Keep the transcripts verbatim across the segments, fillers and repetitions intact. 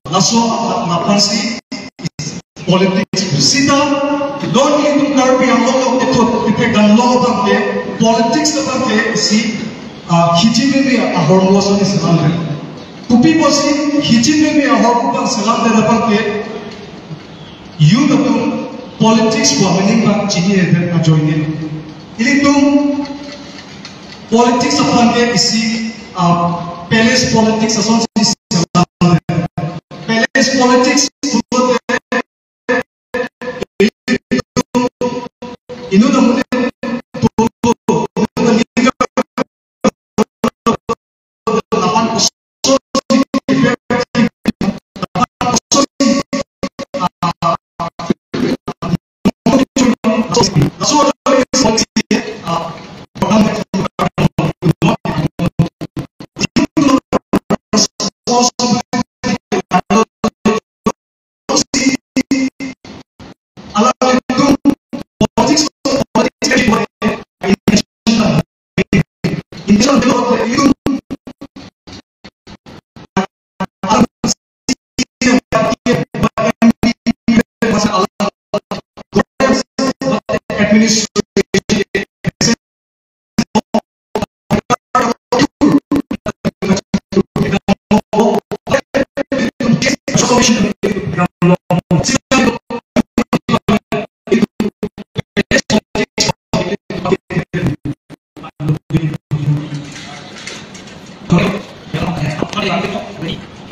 Laso amat aphansi politics sita, non ilitum Karbi Anglong along kethot kethek damlo abangke, politics abangke isi, ah, hijin meme ahormu ason isi selamdet. Kopi pusi hijin meme ahormu abang selamdet abangke, youth atum politics pu meaning abang chinidet ajoine. Ilitum politics aphan ke isi, ah, palace politics asonsi selamdet. Palace politics pulote inut amonit,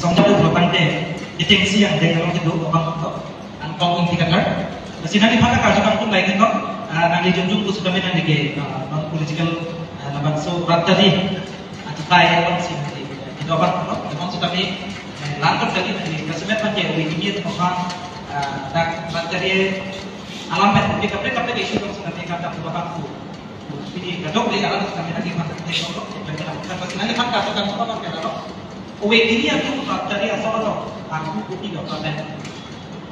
Song jabu belakang te, iteng si yang deng along itu abang to, angkong ing tiga kar. Lasi nangliphan karju kangtung lain to, ah, nangli jumjum tu sudah nangli ke, ah, non political, ah, labangso rat tadi, atau kai along si nangli, itu abang to, abang sudah ni, eh, langkap tadi nangli, kasmet pakai, wikimit apa, ah, dak rat tadi, alam pet, tapi kape kape isu dong sudah ni kata abang tu. Ini kadok di alam kami lagi makan tengok, dan kita, kita pasti nanti kan kata kan apa kan kalau. Owe ini aku dari asal lo, aku kopi lo pakai.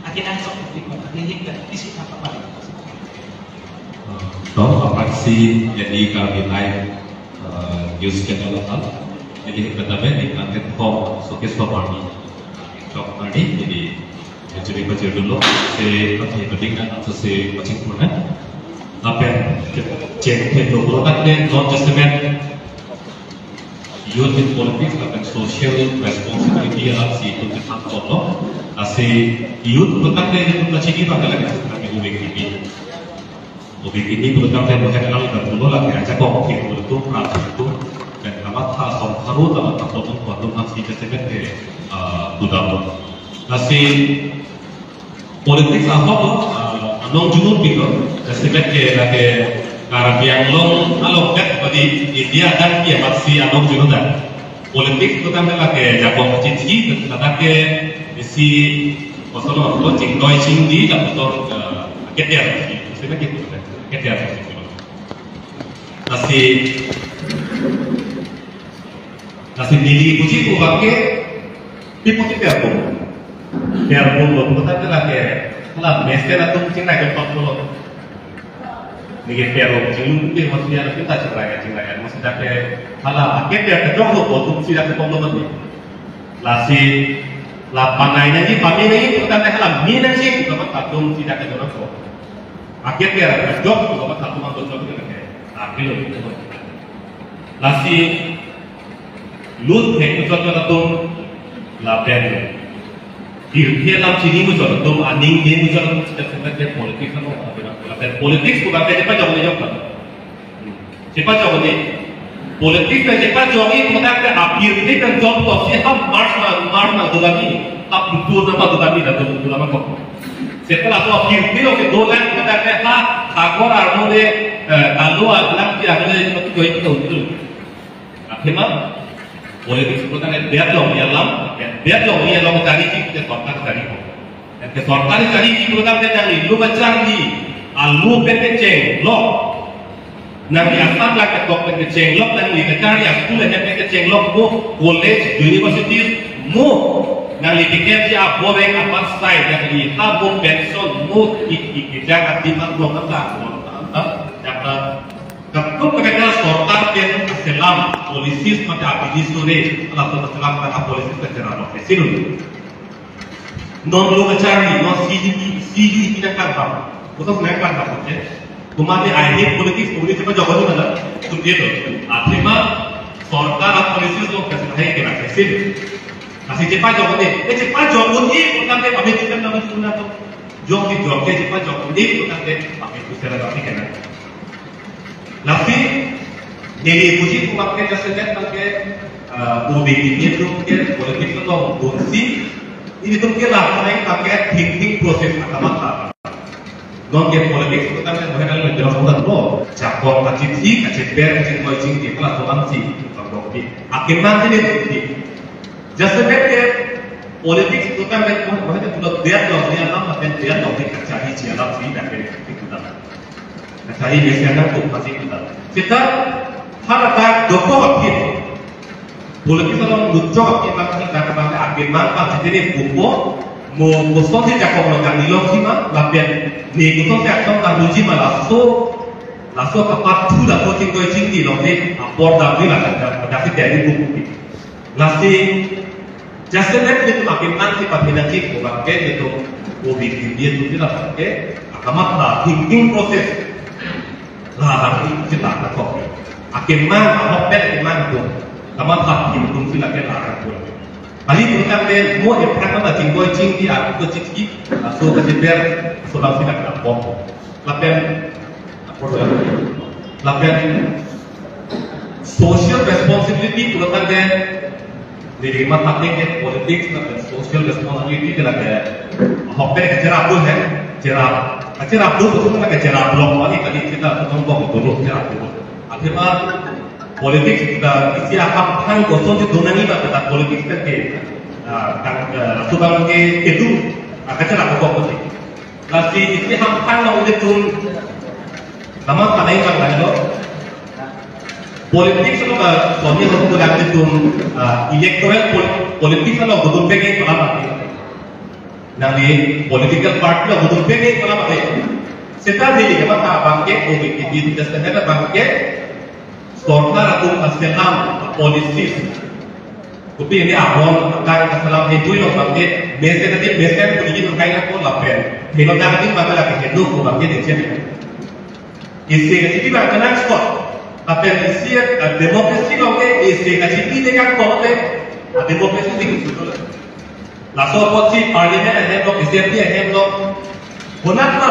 Akhirnya sok kopi lo, ini yang dari isi apa paling. To, apa sih jadi kami naik, eh, news channel lokal. Jadi kita di nanti kok sokis pemahami. Cok tadi, jadi jadi pajir dulu, si pati penting dan atau si pacing puna. Lapen cheng cheng dulu kan dia non testament youth in politics lapen social responsibility alam si itu kita foto. Asi youth bukan dia itu pacing kita lagi kami ulik ini. Oke, ini menurut kami yang bukan kenal dan dulu lagi aja kok, oke, menurut itu, perasaan itu, dan nama tha song haru, nama tha potong kuat, nama si testament ke, eh, budam. Nasi politik ahok, eh, anong junur gitu, testament ke lagi Karbi Anglong along ket padi India dan dia masih anong junur dan. Politik itu kan lagi jago kecil-kecil, tetapi isi kosong lo chingdoi chingdi dan betul, eh, akhirnya sih, sih begitu, akhirnya sih. Nasi, nasi neli puji ko bangke, di puji perbom. Perbom lo, kota ke lagi, lah, mesin atau chingdoi ke empat puluh. Neke perbom chinglu ke masih ada kita chingdoi, chingdoi. Masih ada ke, hala, akhirnya ke jok lo, untuk tidak ke pembangunan ni. Lasi, la panai nangji, pami nangji, kota ke hala, mi nangji, kota ke kadung tidak ke jok lo. Akhirnya ke jok, kota ke kadung, jok ke. Tapi lo, lasi, lut hek puchot atum lapen pirthe alam chini puchot atum, aning ne puchot atum, sita sita ke politik ano, lapen politik bukan ke cepat jawab jawab kan. Cepat jawab ni, politik ke cepat jawab ni, maka ke apirthe kan jawab tu si ham mars na, mars na dodami, tap betul nama dodami dan betul nama kok. Setelah tu apirthe lo ke dolan, maka ke ha, agor armone, eh, alo aglang ti armone, itu jawab itu betul. Athema, politik sebutan dia dong dia lam, dia dong dia long cari cik, dia sorkar cari kok. Dan ke sorkar cari cik sebutan dia nangli lu kacharli, alu pen kecheng lok. Nangli asam lak ketok pen kecheng lok, nangli kacharli askul pen kecheng lok, mo college, university, mo. Nangli pikir si abo beng apa sai, nangli ha mo pension, mo ik ik jang ati mak mo kata, mo kata, kata. Kadokave sorkar pen selam policies mate abidi sore, ala selam kan policies ke selam ke sinun. Non lo kacharli, non C G P, C G P na kan bang. Koso na kan bang, okay? Kumane I hate politics, politics apa jawaban mana? Tum dia tu. Athema sorkar a policies lo kasi hai kena kesin. Kasi cepat jawaban ni. Eh, cepat jawaban ni, bukan ke pamit kita nama tu na tu. Jok di jok ke cepat jawaban ni, bukan ke pamit kita lagi kena. Lasi, neli puji kumak ke jasemet ke, eh, O B P P atum ke politics along dunsi, ilitum ke lapanai pakai thinking process akamatha. Non ke politics itu kan mengenal menjelaskan lo, jakong kachithi, kachiper, kachingkoi chingki, kelas doang si, bangkok di. Akhirnya ini bukti. Jasemet ke politics itu kan mengenal menjelaskan lo, dia dong, dia apa, dan dia dong, dia kacari, dia lap, dia dari itu kan. Kacari mesen nangtum pasi kita. Kita haladak dokok aphi. Politics along luchok aphi bang kita kebang akhir mang bang sitini pupo mo kosonsi jakong lo kan nilong sima lapen ne kosonsi aksong kan luji ma laso laso kapathu laso chingkoi chingki lo ne apor dam ni lakan dam si dari pupo. Lasi jasemet nelitum akhir mang si pathina chik ko bangke nelitum O B P P atum si labangke akamatha thinking process. Lahari kita takok. Akhir mang ahok pet akhir mang tum. Kamatha thinking tum si lake lahari tum. Kali tum kan de mo eprak na chingkoi chingki aku ke chiki. Aso ke jeber so lang si lake lapok. Lapen lapen social responsibility pulo tangte neli matha ke politics lapen social responsibility ke lake ahok pet ke cherap do hai, cherap. Cherap do betul lake cherap long wani kali kita ketong bok dulu cherap do. Akhirnya politics kita isi akam thang kosonsi donani ba kita politics ke, ah, tang, eh, subang ke kedu, ah, kacherap bok betul. Lasi isi hamphang along ilitum, nama panai bang lain lo. Politics lo ka, soni lo ko dak ilitum, ah, electoral pol-, politics lo gudun pegi pala mati. Nang di political party lo gudun pegi pala mati. Seta di kamatha bangke O B P P, seta bangke sorkar atum aselam policies. Kopi ini ahon kan kaselam hejui lo bangke, mesen tadi mesen ko digi nangkai ko lapen. Heno tadi bangke lake heno ko bangke dicen. Isi kachipi bangke nang spot. Lapen isi, eh, democracy lo ke isi kachipi de kan ko te, ah, democracy di kusutul. Laso apotsi parliament ahem lo, assembly ahem lo, konat ma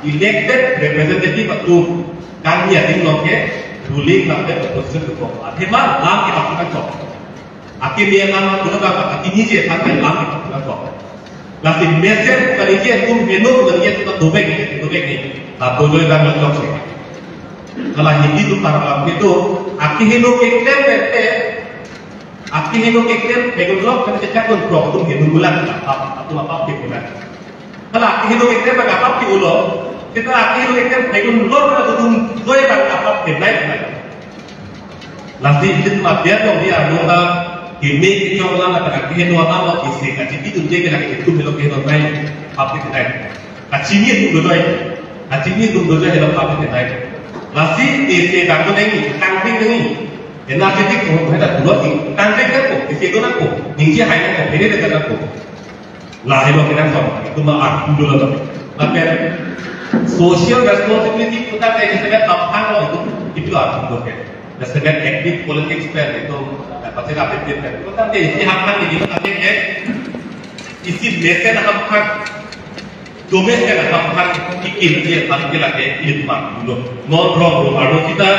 elected representative atum kangni adim lo ke ruling lapen opposition atum. Athema lam ke pakutan ko. Akhirnya lam kuno ka akimi je than lam ke pakutan ko. Lasi mesen kali je atum heno kali je atum dobek ni, dobek ni. Tapi dojoi dan lo si. Kalau Hindi atum para lam itu, akiheno keklem bete, akiheno keklem pegun lok kan cekak pun prok atum heno mulan, apap, atum apap ke mulan. Hala akiheno keklem bang apap ke ulo. Kita akiheno keklem pegun lok kan atum doi bang apap ke naik naik. Lasi ilitum abiar dong dia nona heme kejong lang akan akiheno alam lo isi kachipi dunde ke lagi itum helo keheno naik apap ke naik. Kachini atum doi. Kachini atum doi helo apap ke naik. Lasi isi bang tu dengi, tangting dengi. Energetic ko heda pulo ti tangte ko isi do nangko ningje hai nangko pede de nangko. Lahelo ke nangko itu ma aku dulu lo. Tapi social responsibility kita kayak sebagai hamphang lo itu itu aku dulu ke. Sebagai active politics pen itu dapat saya active pen. Itu kan isi hamphang ini kan ke isi mesen hamphang. Domes ke na hamphang ikin je tangke lake itum ma dulu. Non rong rong arlo kita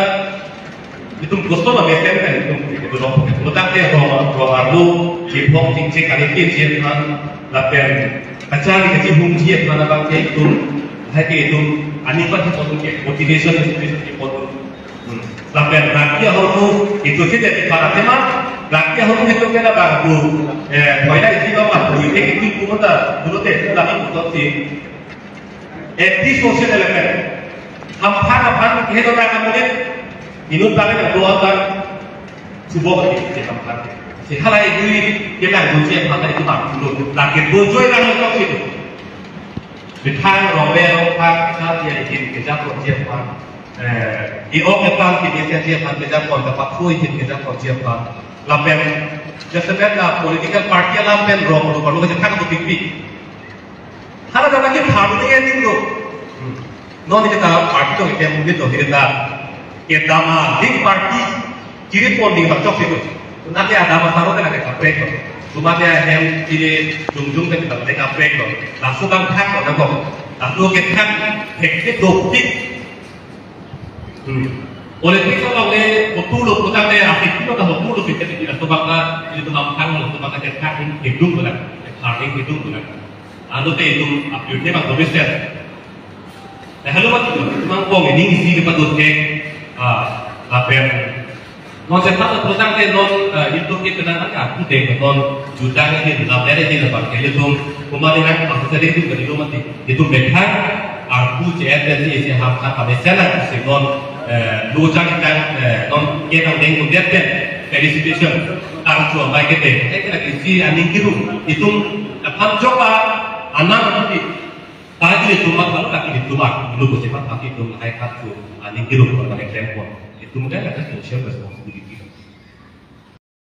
itum kosto ma mesen kan itum itum rong. Lo tangte rong rong arlo je phong chingche kan ikin je than lapen kacharli kachihum je than abangke itum hai ke itum ani pa itum ke motivation inspiration itum. Hmm. Lapen raki ahormu itu sih jadi para tema. Raki ahormu itu kena baru. Eh, poin isi lo mah. Itu itu itu kita dulu teh lagi betul sih. Anti social element. Hamphang hamphang kita tak akan boleh. Inut tak akan keluarkan. Suboh lagi si hamphang. Si halai dui kita kunci hamphang itu tak dulu. Lagi bujui kan itu situ. Bithang robe rong phang sa dia ikin kejak rong jian phang. Eh, i-ok epang ki dia jian phang kejak rong dapat pui ikin kejak rong jian phang. Lapen jasemet la political party alam pen rong rong rong kejak thang tu pipi. Hala jala ke thar ni ending lo. Hmm. Non kita party to kita mungkin to kita. Kita ma ding party kiri pon ding bak chok situ. Nanti ada masalah kan ada kaprek to. Cuma dia hem kiri jung jung kan kita ada kaprek to. Langsung bang thak to nangkok. Langsung ke thak hek ke dopik. Hmm. Politik along le betul lo, bukan le asik itu kan betul lo, kita tidak tebak lah, itu tebak kan lo, tebak kan thak ini gedung bukan, thak ini gedung bukan. Anu te itum apyur te bang domestic. Nah, halo mat itum, itum angkong ini isi ke patut ke, ah, lapen. Non sepak lo, terutama te non, eh, itum ke kenangan ke aku te non jutang ini, lam dari ini, bang, ke itum, kemari nang, aku tadi itum ke itum mati, itum bethang, aku C N T C, isi ham, ham, kami sana, isi non, eh, lojang tang, eh, non, ke tang deng, kemudian, felicitation, tang cua baik ke te, eh, kita isi aning kiru, itum, eh, ham coba, anang, Tadi itum mat, kalau lagi itum mat, dulu ko sepat lagi itum hai kat tu, aning kiru ko pada klem ko. Itum kan ada social responsibility.